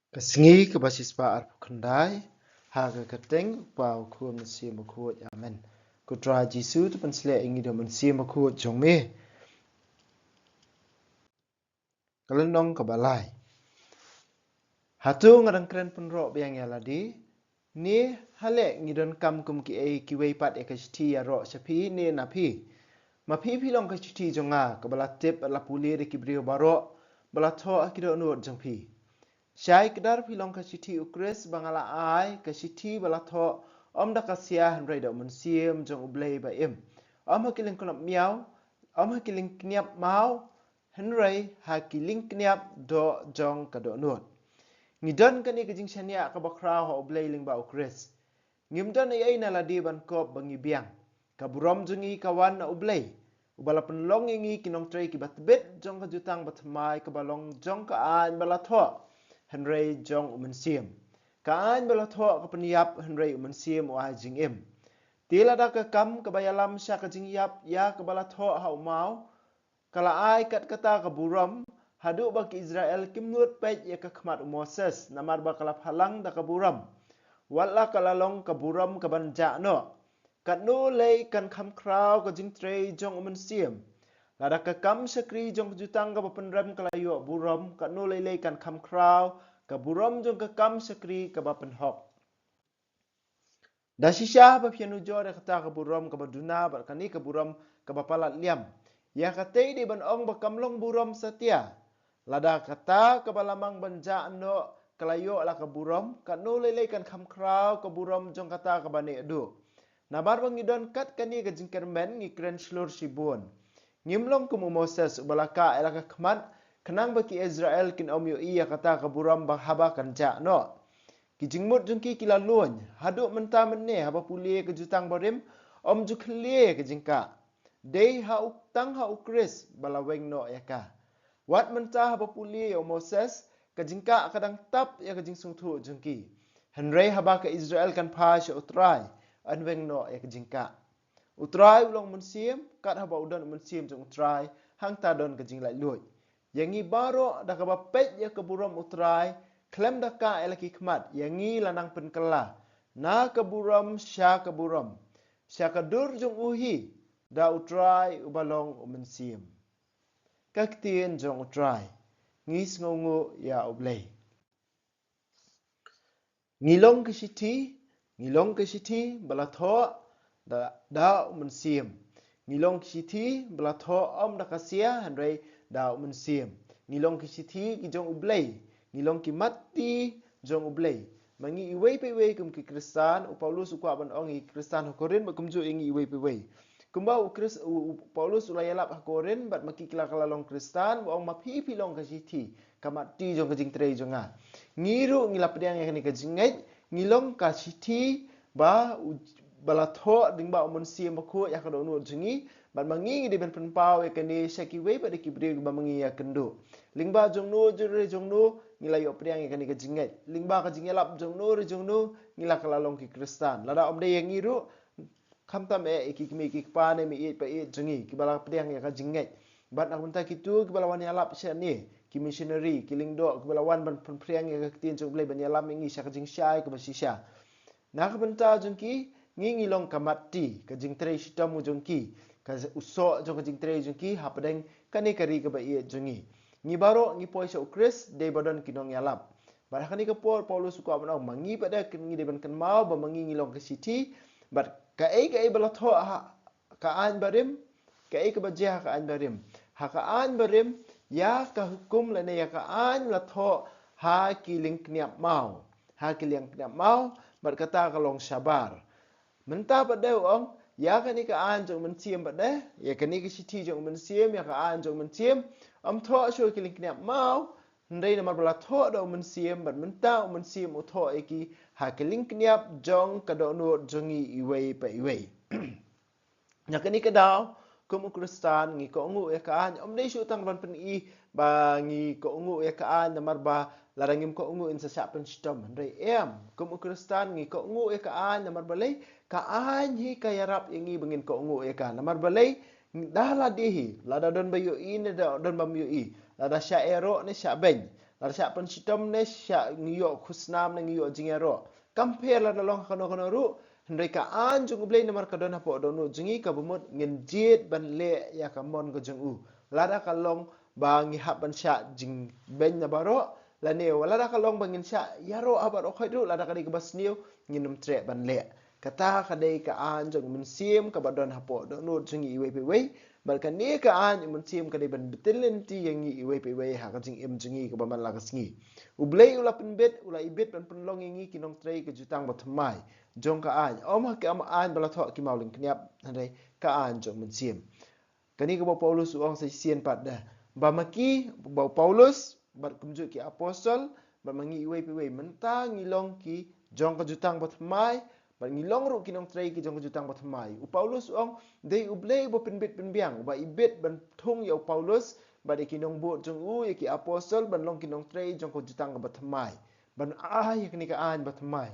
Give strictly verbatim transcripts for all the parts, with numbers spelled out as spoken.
Ka sngi kaba shispah arphew khyndai, ha ka kyrteng u Kpa, u Khun, u Mynsiem Bakhuid. Amen. Ko Trai Jisu, to pynshlur ïa ngi da u Mynsiem Bakhuid jong me. Ka lynnong kaba lai. Hato nga dang kren pynroh biang ïa lade? Ne haleh ngi donkam kum kiei kiwei pat ïa ka shithi ïaroh sha phi ne na phi? Ma phi phi long ka shithi jong nga, kaba la tip bad la pule da ki briew baroh ba la thoh ha ki dohnud jong phi. Shai kdar phi long ka shithi u Khrist ba nga la ai, ka shithi ba la thoh ym da ka sia hynrei da u Mynsiem jong U Blei ba im, ym ha ki lyngkniap miaw, ym ha ki lyngkniap maw, hynrei ha ki lyngkniap doh jong ka dohnud. Ngi don kane ka jingshaniah kaba khraw ha U Blei lyngba u Khrist. Ngim don ei ei na lade ban kop ba ngi biang. Ka burom jong ngi ka wan na U Blei, uba la pynlong ïa ngi ki nongtrei kiba tbit jong ka jutang bathymmai kaba long jong ka aiñ ba la thoh, hynrei jong u Mynsiem. Ka aiñ ba la thoh ka pynïap, hynrei u Mynsiem u ai jingim. Te lada ka kam kaba ïalam sha ka jingïap ïa kaba la thoh ha u maw ka la ai kat kata ka burom, haduh ba ki Israel kim nud peit ïa ka khmat u Moses, namar ba ka la phalang da ka burom, wat la ka la long ka burom kaban jah noh, katno lei kan kham khraw ka jingtrei jong u Mynsiem? Lada ka kam shakri jong ka jutang kaba pynrem ka la ïoh burom, katno lei lei kan kham khraw ka burom jong ka kam shakri kaba pynhok? Da shisha ba phi ïanujor ïa kata ka burom kaba duna bad kane ka burom kaba palat liam, ïa katei dei ban ong ba kam long burom satia. Lada kata kaba la mang ban jah noh ka la ïoh la ka burom, katno lei lei kan kham khraw ka burom jong kata kaba neh duh? Namar ba ngi don kat kane ka jingkyrmen, ngi kren shlur shibun. Ngim long kum u Moses uba la kah ïa la ka khmat khnang ba ki Israel kin ym ïohi ïa kata ka burom ba haba kan jah noh. Ki jingmut jong ki ki la luiñ, haduh mynta mynne haba pule ka jutang barim, ym ju khlieh ka jingkah. Dei ha u, tang ha u Khrist ba la weng noh ïa ka. Wat mynta haba pule ïa u Moses, ka jingkah ka dang tap ïa ka jingsngewthuh jong ki. Hynrei haba ka Israel kan phai sha U Trai, yn weng noh ïa ka jingkah. U Trai u long Mynsiem, kat haba u don u Mynsiem jong U Trai, hangta don ka jinglaitluid. Ïa ngi baroh da kaba peit ïa ka burom U Trai, khlem da kah ïa la ki khmat, ïa ngi la nang pynkylla na ka burom sha ka burom, sha ka dur jong u hi, da U Trai uba long u Mynsiem. Ka ktien jong U Trai. Ngi sngewnguh ïa U Blei. Ngi long ka shithi, ngi long ka shithi ba la thoh da, da u Mynsiem. Ngi long ka shithi ba la thoh ym da ka sia hynrei da u Mynsiem. Ngi long ka shithi ki jong U Blei. Ngi long ki matti jong U Blei. Ma ngi iwei pa iwei kum ki Khristan, u Paulus u kwah ban ong ïa ki Khristan ha Korinth, bad kumjuh ïa ngi iwei pa iwei. Kumba u Khrist, u, u Paulus u la ïalap ha Korinth bad ma ki kylla kylla long Khristan, ba ong ma phi phi long ka shithi, ka matti jong ka jingtrei jong nga. Ngi ruh ngi la pdiang ïa kane ka jingngeit, ngi long ka shithi ba u, ba la thoh lyngba u Mynsiem Bakhuid ïa ka dohnud jong ngi, bad ma ngi ngi dei ban pynpaw ïa kane sha kiwei pat de ki briew kiba ma ngi ïakynduh. Lyngba jongno jong re jongno ngi la ïoh pdiang ïa kane ka jingngeit. Lyngba ka jingïalap jongno re jongno ngi la kylla long ki Khristan. Lada ym dei ïa ngi ruh, khamtam eh ïa ki kmie ki kpa ne meiieit paieit jong ngi kiba la pdiang ïa ka jingngeit. Bad na ka bynta kito kiba la wan ïalap shane, ki missionary, ki lyngdoh kiba la wan ban pynphriang ïa ka ktien jong U Blei, ban ïalam ïa ngi sha ka jingshai kaba shisha. Na ka bynta jong ki, ngi ngi long ka matti, ka jingtrei shitom u jong ki, ka, u soh jong ka jingtrei jong ki hapdeng kane ka ri kaba ïeit jong ngi. Ngi baroh ngi poi sha u Khrist dei ba don ki nongïalap. Bad ha kane ka por Paulus u kwah ban ong ma ngi pat de ngi dei ban kynmaw ba ma ngi ngi long ka shithi, bad kaei kaei ba la thoh ha ka aiñ barim, kaei kaba jia ha ka aiñ barim? Ha ka aiñ barim, ïa ka hukum lane ïa ka aiñ la thoh ha ki lyngkniap maw. Ha ki lyngkniap maw, bad kata ka long shabar. Mynta pat de u ong, ïa kane ka aiñ jong u Mynsiem pat de, ïa kane ka shithi jong u Mynsiem, ïa ka aiñ jong u Mynsiem, ym thoh shuh ha ki lyngkniap maw, hynrei namar ba la thoh da u Mynsiem, bad mynta u Mynsiem u thoh ïa ki ha ki lyngkniap jong ka dohnud jong ngi iwei pa iwei. Na kane ka daw, kum u Khristan ngi kohnguh ïa ka aiñ, ym dei shuh tang ban pyni ba ngi kohnguh ïa ka aiñ namar ba lada ngim kohnguh ngin sa shah pynshitom. Hynrei em, kum u Khristan ngi kohnguh ïa ka aiñ namar balei? Ka aiñ hi ka ïarap ïa ngi ba ngin kohnguh ïa ka. Namar balei? Da lade hi, lada don ba ïohi ne da don bym ïohi, lada shah ïaroh ne shah beiñ, Lada shah pynshitom ne shah ngi ïoh khusnam ne ngi ïoh jingïaroh. Kam pher lada long ha kano kano ruh. Hynrei ka aiñ jong U Blei namar ka don hapoh dohnud jong ngi kaba mut ngin jied ban leh ïa ka mon ka jong u. Lada ka long ba ngi hap ban shah jingbeiñ na baroh. Lane lada ka long ba ngin shah ïaroh ha baroh khoit ruh, lada ka dei kaba sniew, ngin ym treh ban leh. Kata ka dei ka aiñ jong U Mynsiem kaba don hapoh dohnud jong ngi iwei pa iwei. Bad kane ka aiñ U Mynsiem ka dei ban btin lynti ïa ngi iwei pa iwei ha ka jingim jong ngi kaba man la ka sngi. U Blei u la pynbit, u la ibit ban pynlong ïa ngi ki nongtrei ka jutang bathymmai jong ka aiñ. Ym ha ka aiñ ba la thoh ki maw lyngkniap, hynrei ka aiñ jong U Mynsiem. Kane kaba u Paulus u ong sa shisien pat de, ba ma ki, ba u Paulus bad kumjuh ki apostol bad ma ngi iwei pa iwei mynta ngi long ki jong ka jutang bathymmai, bad ngi long ruh ki nongtrei ki jong ka jutang bathymmai. U Paulus u ong, dei U Blei uba pynbit pynbiang, uba ibit ban thung ïa u Paulus bad ïa ki nongbud jong u, ïa ki apostol ban long ki nongtrei jong ka jutang bathymmai, ban ai ïa kane ka aiñ bathymmai,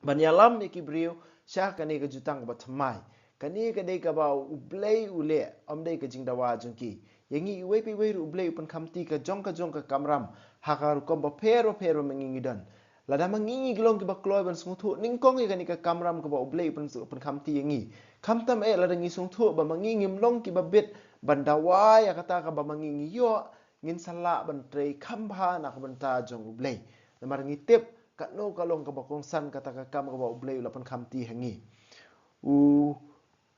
ban ïalam ïa ki briew sha kane ka jutang bathymmai. Kane ka dei kaba U Blei u leh, ym dei ka jingdawa jong ki. Ïa ngi iwei pa iwei ruh U Blei u pynkhamti ka jong ka jong ka kamram ha ka rukom bapher bapher ba ma ngi ngi don. Lada ma ngi ngi long kiba kloi ban sngewthuh nyngkong ïa kane ka kamram kaba U Blei u pyn-, u pynkhamti ïa ngi. Khamtam eh lada ngi sngewthuh ba ma ngi ngim long kiba bit ban dawa ïa kata kaba ma ngi ngi ïoh, ngin sa lah ban trei kham bha na ka bynta jong U Blei. Namar ngi tip katno ka long kaba kongsan kata ka kam kaba U Blei u la pynkhamti ha ngi. U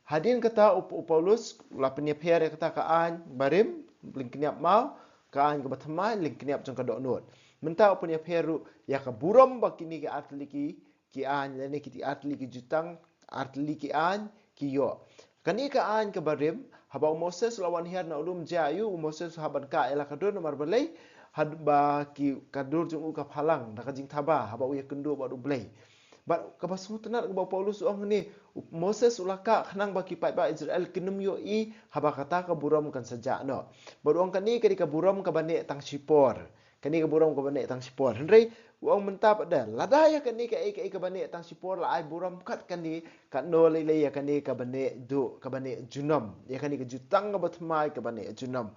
hadien kata u, u Paulus u la pynïapher ïa kata ka aiñ barim, lyngkniap maw, ka aiñ kaba thymmai, lyngkniap jong ka dohnud. Mynta u pynïapher ruh ïa ka burom ba kine ki artylli ki ki aiñ, lane ki artylli ki jutang, artylli ki aiñ ki ïoh. Kane ka aiñ kaba rim, haba u Moses u la wan hiar na u lum jaiñ, u Moses u hap ban kah ïa la ka dur namar balei, haba ki ka dur jong u ka phalang da ka jingthaba haba u ïakynduh bad U Blei. Bad kaba sngewtynnat kaba u Paulus u ong hangne, u Moses u la kah khnang ba ki paidbah Israel kin ym ïohi haba kata ka burom kan sa jah noh. Bad u ong kane ka dei ka burom kaba neh tang shipor. Kane ka burom kaba neh tang shipor. Hynrei u ong mynta pat de, lada ïa kane kaei kaei kaba neh tang shipor la ai burom kat kane, katno lei lei ïa kane kaba neh duh, kaba neh junom, ïa kane ka jutang kaba thymmai kaba neh junom.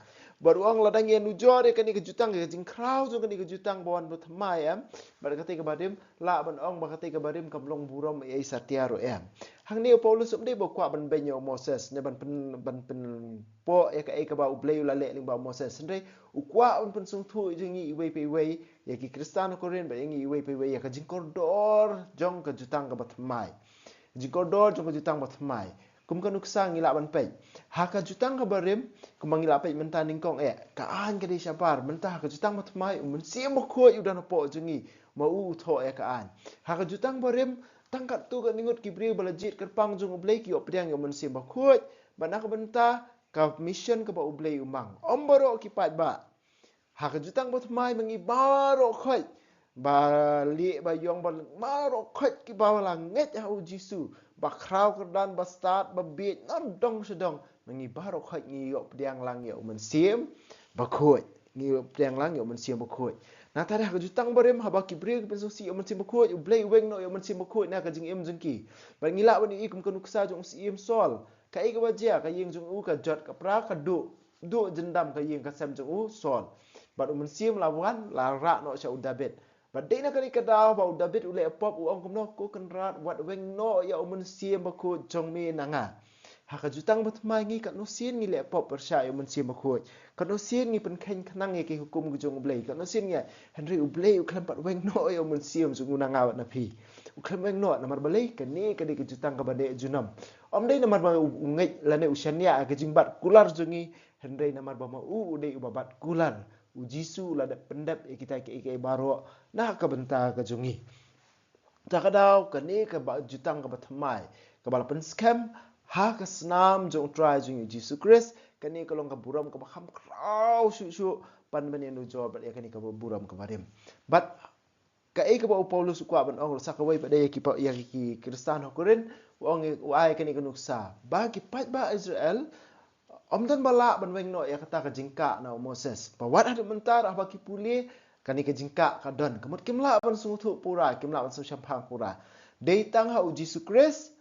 Bad u ong lada ngi ïanujor ïa kane ka jutang, ka jingkhraw jong kane ka jutang ba wan ba thymmai, em, bad kata kaba rim, lah ban ong ba kata kaba rim kam long burom ei ei satia ruh, em. Hangne u Paulus um dei ba u kwah ban beiñ ïa u Moses ne ban pyn, ban pynpoh ïa kaei kaba U Blei u la leh lyngba u Moses. Hynrei u kwah ban pynsngewthuh ïa ngi iwei pa iwei, ïa ki Khristan ha Korinth bad ïa ngi iwei pa iwei ïa ka jingkordor jong ka jutang kaba thymmai. Jingkordor jong ka jutang ba thymmai. Kum ka nuksa ngi lah ban peit ha ka jutang kaba rim, kumba ngi lah peit mynta nyngkong eh, ka aiñ ka dei shabar, mynta ha ka jutang ba thymmai U Mynsiem Bakhuid u don hapoh jong ngi, ma u u thoh ïa ka aiñ. Ha ka jutang ba rim, tang katto katne ngut ki briew ba la jied kyrpang jong U Blei ki ïoh pdiang ïa U Mynsiem Bakhuid, bad na ka bynta ka mission kaba U Blei u mang. Ym baroh ki paidbah. Ha ka jutang ba thymmai ma ngi baroh khoit, ba lieh ba ïong, baroh khoit kiba la ngeit ha U Jisu, ba khraw kyrdan, ba stad, ba bieit, nadong shadong, ma ngi baroh khoit ngi ïoh pdiang lang ïa U Mynsiem Bakhuid. Ngi ïoh pdiang lang ïa U Mynsiem Bakhuid. Nangta ha ka jutang ba rim, haba ki briew ki pynsngewsih ïa U Mynsiem Bakhuid, U Blei u weng noh ïa U Mynsiem Bakhuid na ka jingim jong ki. Bad ngi lah ban ïohi kum ka nuksa jong u Syiem Saul. Kaei kaba jia, ka ïing jong u ka jot ka pra, ka duh, duh jyndam ka ïing ka sem jong u Saul. Bad U Mynsiem la wan, la rah noh sha u David. Bad dei na kane ka daw ba u David u leh pop, u ong kumno, ko Kynrad, wat weng noh ïa U Mynsiem Bakhuid jong me na nga. Ha ka jutang ba thymmai ngi katno sien ngi leh pop pyrshah ïa U Mynsiem Bakhuid. Katno sien ngi pynkheiñ khnang ïa ki hukum ki jong U Blei. Katno sien ngi, hynrei U Blei u khlem pat weng noh ïa U Mynsiem jong u na nga bad na phi. U khlem weng noh namar balei, kane ka dei ka jutang kaba neh junom. Ym dei namar ba u, u ngeit lane u shaniah ïa ka jingbat kular jong ngi, hynrei namar ba ma u u dei uba bat kular. U Jisu u la dep pyndep ïa kita kiei kiei baroh na ka bynta ka jong ngi. Ta ka daw kane kaba jutang kaba thymmai, kaba la pynskhem ha ka snam jong U Trai jong ngi U Jisu Khrist, kane ka long ka burom kaba kham khraw shuh shuh ban, ban ïanujor bad ïa kane ka burom kaba rim. Bad kaei kaba u Paulus u kwah ban ong ruh sa kawei pat de ïa ki pa, ïa ki Khristan ha Korinth, u ong, u ai kane ka nuksa ba ki paidbah Israel ym don ba lah ban weng noh ïa kata ka jingkah na u Moses. Ba wat haduh mynta ruh haba ki pule, kane ka jingkah ka don. Ka mut kim lah ban sngewthuh pura, kim lah ban sngewshemphang pura. Dei tang ha U Jisu Khrist,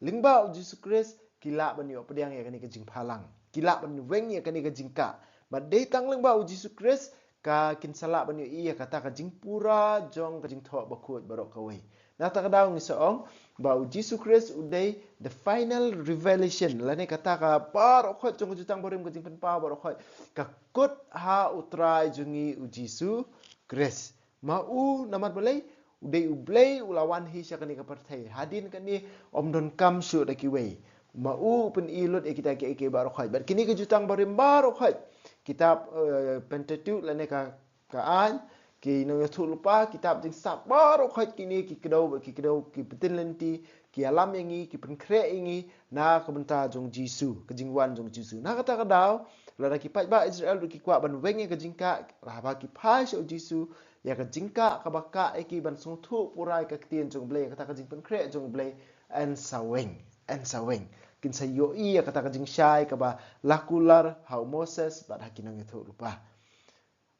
lyngba U Jisu Khrist, ki lah ban ïoh pdiang ïa kane ka jingphalang. Ki lah ban weng ïa kane ka jingkah. Bad dei tang lyngba U Jisu Khrist, ka kin sa lah ban ïohi ïa kata ka jingpura jong ka jingthoh bakhuid baroh kawei. Na kata ka daw ngi sa ong ba u Jisu Khrist u dei the final revelation, lane kata ka baroh khoit jong ka Jutang Barim, ka jingpynpaw baroh khoit, ka kut ha U Trai jong ngi u Jisu Khrist. Ma u namar balei? U dei U Blei u la wan hi sha kane ka pyrthei. Hadien kane ym donkam shuh da kiwei. Ma u u pyni lut ïa kita kiei kiei baroh khoit. Bad kine ki Jutang Barim baroh khoit, kitab, eh, Pentateuch lane ka, ka Aiñ, ki Nongïathuhlypa, kitab Jingsap, baroh khoit kine ki kdew, ki kdew, ki btin lynti, ki ïalam ïa ngi, ki pynkhreh ïa ngi na ka bynta jong Jisu, ka jingwan jong Jisu. Na kata ka daw, lada ki paidbah Israel ruh ki kwah ban weng ïa ka jingkah, haba ki phai sha u Jisu, ïa ka jingkah kaba kah ïa ki ban sngewthuh pura ïa ka ktien jong U Blei, ïa kata ka jingpynkhreh jong U Blei, yn sa weng, yn sa weng. Kin sa ïohi ïa kata ka jingshai kaba la kular ha u Moses bad ha ki Nongïathuhlypa.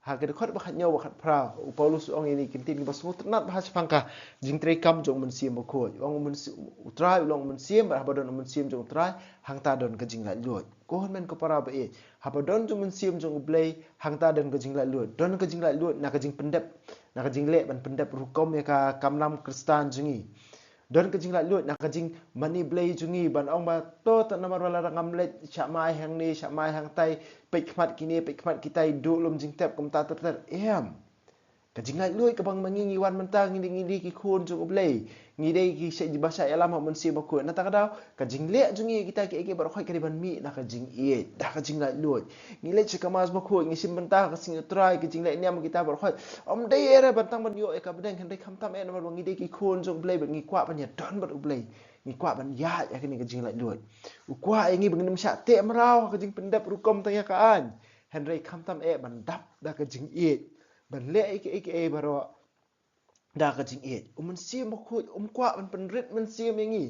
Ha ka dkhot ba khathynñiew bad khatphra, u Paulus u ong ïa kine ki ktien kiba sngewtynnat bha shaphang ka jingtreikam jong u Mynsiem Bakhuid. U ong u Mynsiem, U Trai u long u Mynsiem, bad haba don u Mynsiem jong U Trai, hangta don ka jinglaitluid. Ko hynmen ko para ba ïeit, haba don jong u Mynsiem jong U Blei, hangta don ka jinglaitluid. Don ka jinglaitluid na ka jingpyndep, na ka jingleh ban pyndep rukom ïa ka kamram Khristan jong ngi. Don ka jinglaitluid na ka jingmane blei jong ngi, ban ong ba to, tang namar ba lada ngam leit sha mai hangne, sha mai hangtai, peit khmat kine, peit khmat kitai, duh lum jingtep kumta ter ter. Em. Ka jinglaitluid kaba ma ngi ngi wan mynta, ngi dei, ngi dei ki khun jong U Blei. Ngi dei ki shah, ba shah ïalam ha u Mynsiem Bakhuid. Na kata ka daw, ka jingleh jong ngi kita kiei kiei baroh khoit ka dei ban mih na ka jingïeit, da ka jinglaitluid. Ngi leit sha ka Mass Bakhuid, ngi shim bynta ha ka Sngi U Trai, ka jingleh niam kita baroh khoit. Ym dei eh ban tang ban ïoh ïa ka bneng, hynrei khamtam eh namar ba ngi dei ki khun jong U Blei bad ngi kwah ban ïadon bad U Blei. Ngi kwah ban ïaid ïa kane ka jinglaitluid. U kwah ïa ngi ba ngin ym shah teh mraw ha ka jingpyndep rukom tang ïa ka aiñ, hynrei khamtam eh ban dap da ka jingïeit, ban leh ïa kiei kiei baroh da ka jingïeit. U Mynsiem Bakhuid um kwah ban pynrit mynsiem ïa ngi.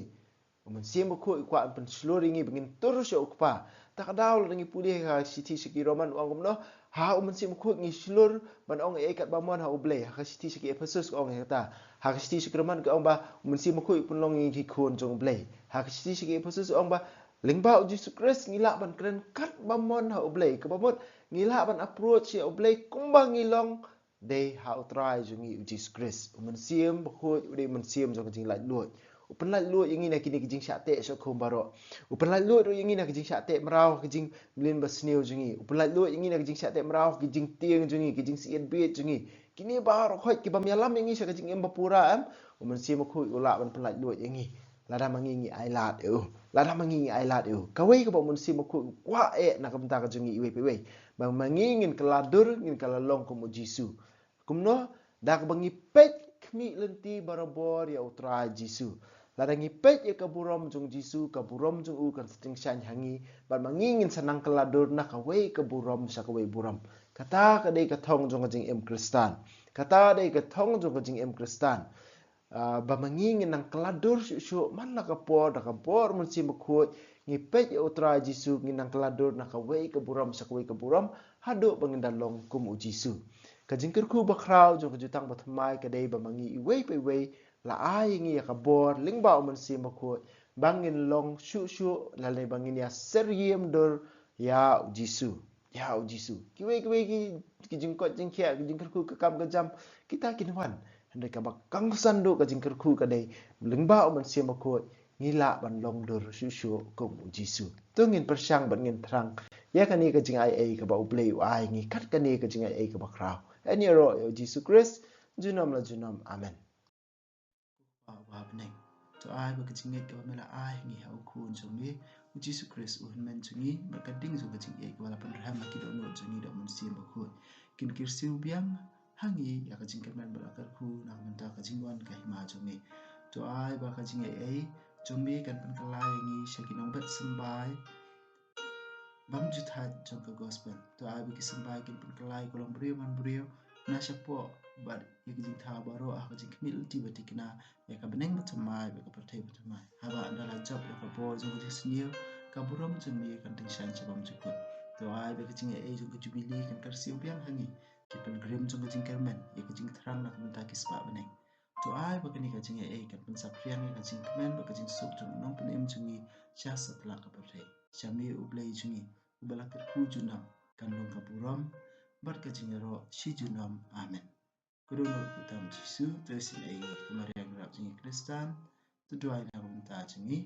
U Mynsiem Bakhuid u kwah ban pynshlur ïa ngi ba ngin tur sha u Kpa. Ta ka daw lada ngi pule ha ka shithi sha ki Roman u ong kumno, ha u Mynsiem Bakhuid ngi shlur ban ong ei ei kat ba mon ha U Blei. Ha ka shithi sha ki Ephesus ka ong ïa kata. Ha ka shithi sha ki Roman ka ong ba u Mynsiem Bakhuid u pynlong ïa ngi ki khun jong U Blei. Ha ka shithi sha ki Ephesus ka ong ba lyngba u Jisu Khrist ngi lah ban kren kat ba mon ha U Blei. Kaba mut ngi lah ban approach ïa U Blei kumba ngi long dei ha U Trai jong ngi u Jisu Khrist. U Mynsiem Bakhuid u dei u mynsiem jong ka jinglaitluid. U pynlaitluid ïa ngi na kine ki jingshah teh shah khum baroh. U pynlaitluid ruh ïa ngi na ki jingshah teh mraw ha ki jingmlien basniew jong ngi. U pynlaitluid ïa ngi na ki jingshah teh mraw ha ki jingtieng jong ngi, ki jingsiat bieit jong ngi. Kine baroh khoit ki bym ïalam ïa ngi sha ka jingim ba pura, em. U Mynsiem Bakhuid u lah ban pynlaitluid ïa ngi. Lada ma ngi ngi ailad ïa u. Lada ma ngi ngi ailad ïa u. Kawei kaba u Mynsiem Bakhuid u kwah eh na ka bynta ka jong ngi iwei pa iwei. Ba ma ngi ngin kylla dur, ngin kylla long kum u Jisu. Kumno? Da kaba ngi peit khmih lynti barabor ïa U Trai Jisu. Lada ngi peit ïa ka burom jong u Jisu, ka burom jong u kan sa tyngshaiñ ha ngi. Bad ma ngi ngin sa nang kylla dur na kawei ka burom sha kawei burom. Kata ka dei ka thong jong ka jingim Khristan. Kata dei ka thong jong ka jingim Khristan. Ah, ba ma ngi ngin nang kylla dur shuh shuh man la ka por, da ka bor u Mynsiem Bakhuid, ngi peit ïa U Trai Jisu, ngin nang kylla dur na kawei ka burom sha kawei ka burom, haduh ba ngin da long kum u Jisu. Ka jingkyrkhu bakhraw jong ka jutang bathymmai ka dei ba ma ngi iwei pa iwei la ai ïa ngi ïa ka bor lyngba u Mynsiem Bakhuid, ba ngin long shuh shuh, lane ba ngin ïa syriem dur ïa u Jisu. Ïa u Jisu. Kiwei kiwei ki, ki jingkoit jingkhiah, ki jingkyrkhu ka kam ka jam, kita kin wan. Hynrei kaba kongsan duh ka jingkyrkhu ka dei lyngba u Mynsiem Bakhuid, ngi lah ban long dur shuh shuh kum u Jisu. To ngin pyrshang bad ngin thrang ïa kane ka jingaiei kaba U Blei u ai ngi, kat kane ka jingaiei kaba khraw. Yn ïaroh ïa u Jisu Khrist junom la junom. Amen. Ko Kpa uba ha bneng, to ai ba ka jingngeit kaba me la ai ha ngi ha u Khun jong me u Jisu Khrist, u Hynmen jong ngi, bad ka ding jong ka jingïeit kaba la pynrhem ha ki dohnud jong ngi da u Mynsiem Bakhuid, kin kyrsiew biang ha ngi ïa ka jingkyrmen bad la kyrkhu na ka bynta ka jingwan ka hima jong me. To ai ba ka jingaiei jong me kan pynkylla ïa ngi sha ki nongbet symbai bym ju thait jong ka gospel. To ai ba ki symbai kin pynkylla ïa ka longbriew manbriew na shapoh bad ïa ki jingthaw baroh ha ka jingkhmih lynti ba thikna ïa ka bneng bathymmai bad ka pyrthei bathymmai. Haba ynda la jop ïa ka bor jong ka jingsniew, ka burom jong me kan tyngshaiñ sha bymjukut. To ai ba ka jingaiei jong ka jubili kan kyrsiew biang ha ngi, ki pilgrim jong ka jingkyrmen, ïa ka jingthrang na ka bynta ki spah bneng. To ai ba kane ka jingaiei kan pynsaphriang ïa ka jingkmen bad ka jingsuk jong u Nongpynim jong ngi sha satlak ka pyrthei. Sha me U Blei jong ngi, uba la kyrkhu junom, kan long ka burom bad ka jingïaroh shi junom. Amen. Ko Dohnud Kpa tam Jisu, to isynei ïa ngi, ko Maria ngi rap jong ngi Khristan, to duwai na ka bynta jong ngi,